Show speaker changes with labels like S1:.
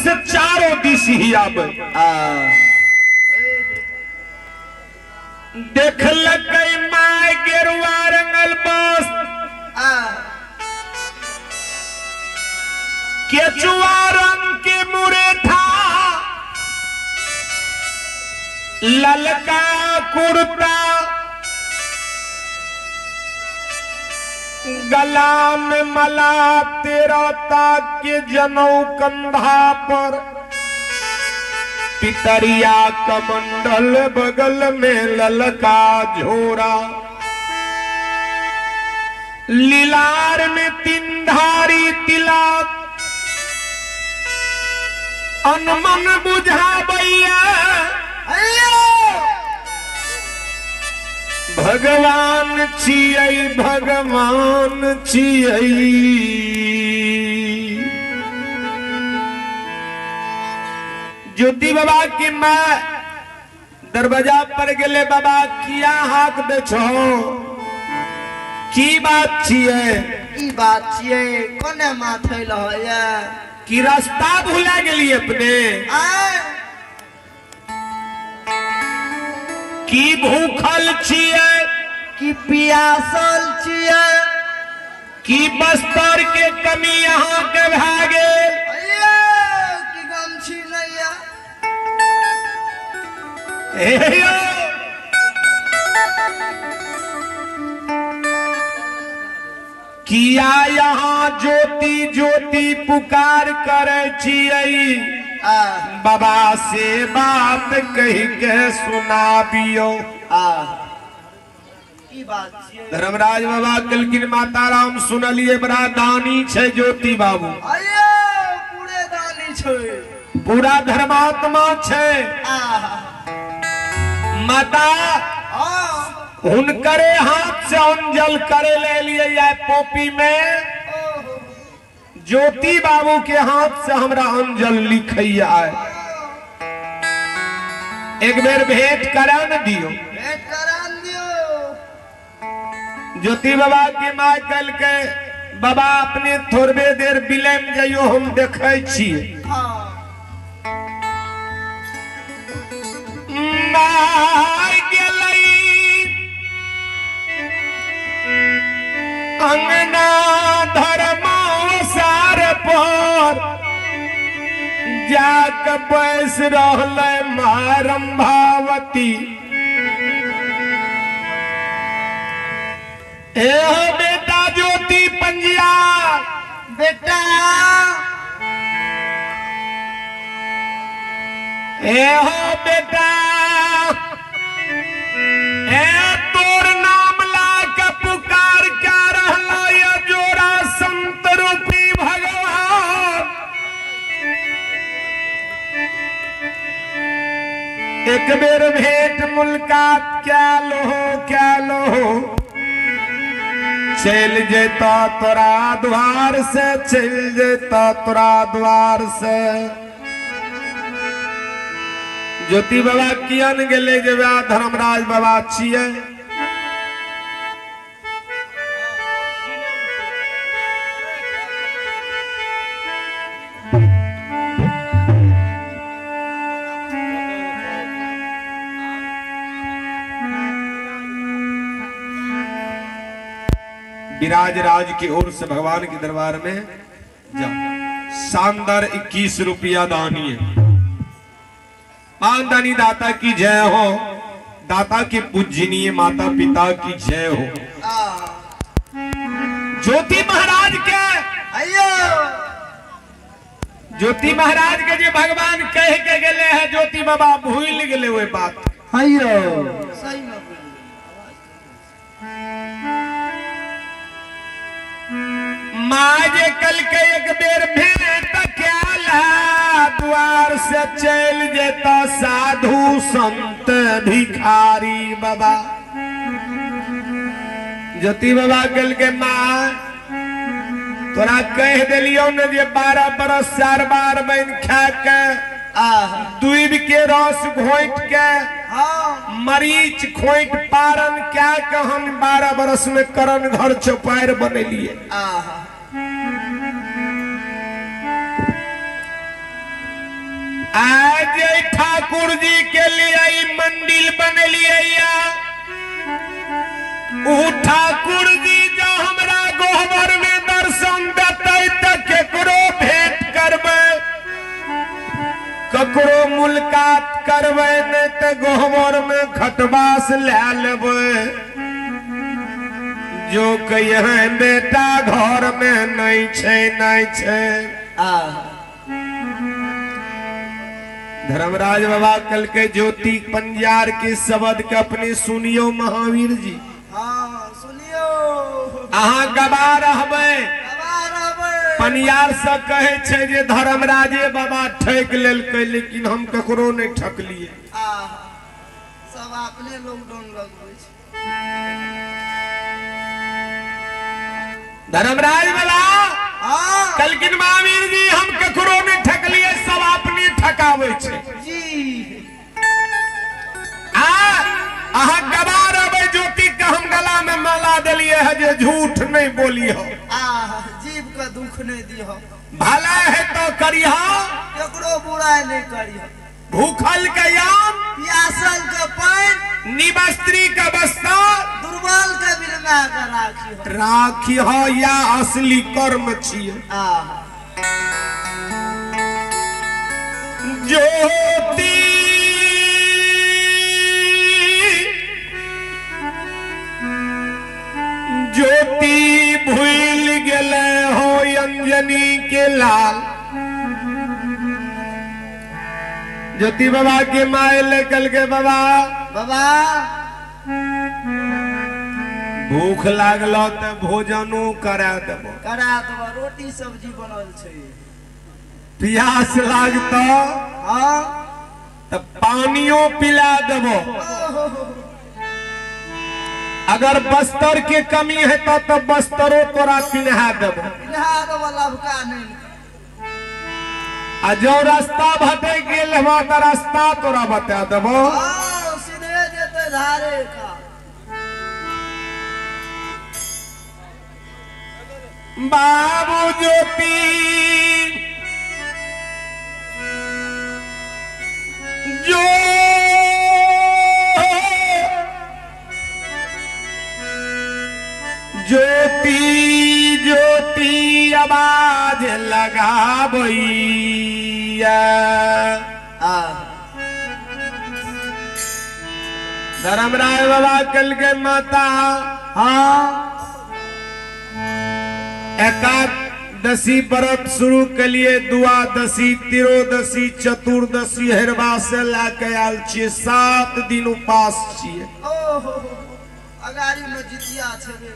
S1: से चारों दिश ही आबे। देखलकै my गेरुआ रंगल बस केचुआ रंग के मुरेठा ललका कुर्ता गला में मला तेरा ताक के जनऊ कंधा पर पितरिया कमंडल बगल में ललका झोरा लीलार में तीन धारी तिलक अनमन बुझाबैया भगवान छियै भगवान छियै। ज्योति बाबा की माँ दरवाजा पर गेले बाबा किया हाथ दे छो की बात छियै
S2: की बात छियै कोने माथे लहैया
S1: की रास्ता भुला गेली अपने की भूखल छियै
S2: की पियासल छियै
S1: की बस्तर के कमी यहाँ के भए गेल
S2: की गमछी नैया।
S1: किया यहाँ ज्योति ज्योति पुकार करे छियै बाबा से बात कह के सुनाबियो। धर्मराज बाबा कहलखिन माता राम सुनलिए बड़ा दानी छै ज्योति बाबू
S2: पूरे दानी छै
S1: पूरा धर्मात्मा छै। माता हुनकरे हाथ से अंजल करे ले लिए पोपी में ज्योति बाबू के हाथ से हमरा अंजल लिखैया है एक बेर भेंट करा न दियो
S2: भेंट करा दियो।
S1: ज्योति बाबा के माँ कल के बाबा अपने थोड़बे देर बिलम जाइयो हम देखै छियै। अंगना धर्मासार पर जाक बैस रहलै माँ रंभावती। एहो बेटा ज्योति पंजिया
S2: बेटा
S1: एहो बेटा ए तोर नाम ला के पुकार क्या रहला ये जोड़ा संत रूपी भगवान। एक बेर भेंट मुलाकात क्या लो क्या लो चल जेता तोरा द्वार से चल जेता तोरा द्वार से। ज्योति बाबा कियन गेले जे धर्मराज बाबा छियै विराज राज की ओर से भगवान के दरबार में जा शानदार 21 रुपया दानी है। मानदानी दाता की जय हो, दाता के पूजनीय माता पिता की जय हो। ज्योति महाराज के ज्योति महाराज के जे भगवान कह के गेले हैं ज्योति बाबा भूल गेले वे बात।
S2: सही में
S1: माँ जे कल के एक बेर भेंट क्याला द्वार से चल जेता साधु संत भिखारी बाबा। ज्योति बाबा कल के माँ तोरा कह दिलियो ने जे 12 बरस 4 बार बन खा के दूब के रस घोट के मरीच खोट पारन क्या के हम 12 बरस में करण घर चौपायर बनेलिए। आज ठाकुर जी के लिए मंदिर बनेलिए ठाकुर जी जो हमरा गोहबर में दर्शन देते त केकरो भेंट करबै, ककरो मुलाकात करबै, नहीं तो गोहबर में खटबास ले लेबै। जो कहे बेटा घर में नहीं छे नहीं छे। धर्मराज बाबा कल के ज्योति पंजार के शब्द के अपने सुनियो महावीर जी।
S2: हाँ सुनियो।
S1: अहाँ गवा रहबै। पनियार से कहे छे जे धर्मराजे बाबा ठक लेलकै, लेकिन हम ककरो नहीं ठकलिए।
S2: सब अपने लोग डोन लगबै छै।
S1: धर्मराज बाबा कलकिन महावीर जी हम ककरो नहीं ठकलिए, सब अपने ठकाबै छै
S2: जी।
S1: आ अहाँ गवा रहबै ज्योति के हम गला में माला देलिए है जे झूठ नहीं बोली हो,
S2: जीव का दुख नहीं दिहो,
S1: भला है तो करिहो,
S2: ककरो बुराई नहीं करिहो।
S1: भूखल के याम,
S2: प्यासल के पानी,
S1: निवस्त्री का बस्ता,
S2: दुर्बल के बिरना के राखिहो
S1: राखिहो, या असली कर्म छिए। ज्योति ज्योति भूल गेले हो अंजनी के लाल। ज्योति बाबा के माए लेकल के बाबा
S2: बाबा
S1: भूख लागल तो भोजनो करा देबो,
S2: करा देबो, रोटी सब्जी बनल छै।
S1: प्यास लागतो
S2: हाँ
S1: तो पानियो पिला देबो। अगर बस्तर के कमी है तो बस्तरो तोरा पिन्हा देबो,
S2: पिन्हा देबो लभका नहीं।
S1: आ जो रास्ता भटक गेल हवा तो रास्ता तोरा बता देबो,
S2: सीधे जेते धारे का।
S1: बाबू ज्योति जो ज्योति ज्योति आवाज लगाबैया। धर्मराय बाबा कल के माता
S2: हाँ
S1: एकादशी व्रत शुरू के लिए द्वादशी तिरोदशी चतुर्दशी हेरवा से ला के आयल छियै, 7 दिन उपास छियै।
S2: अगाड़ी में जितिया छेबे।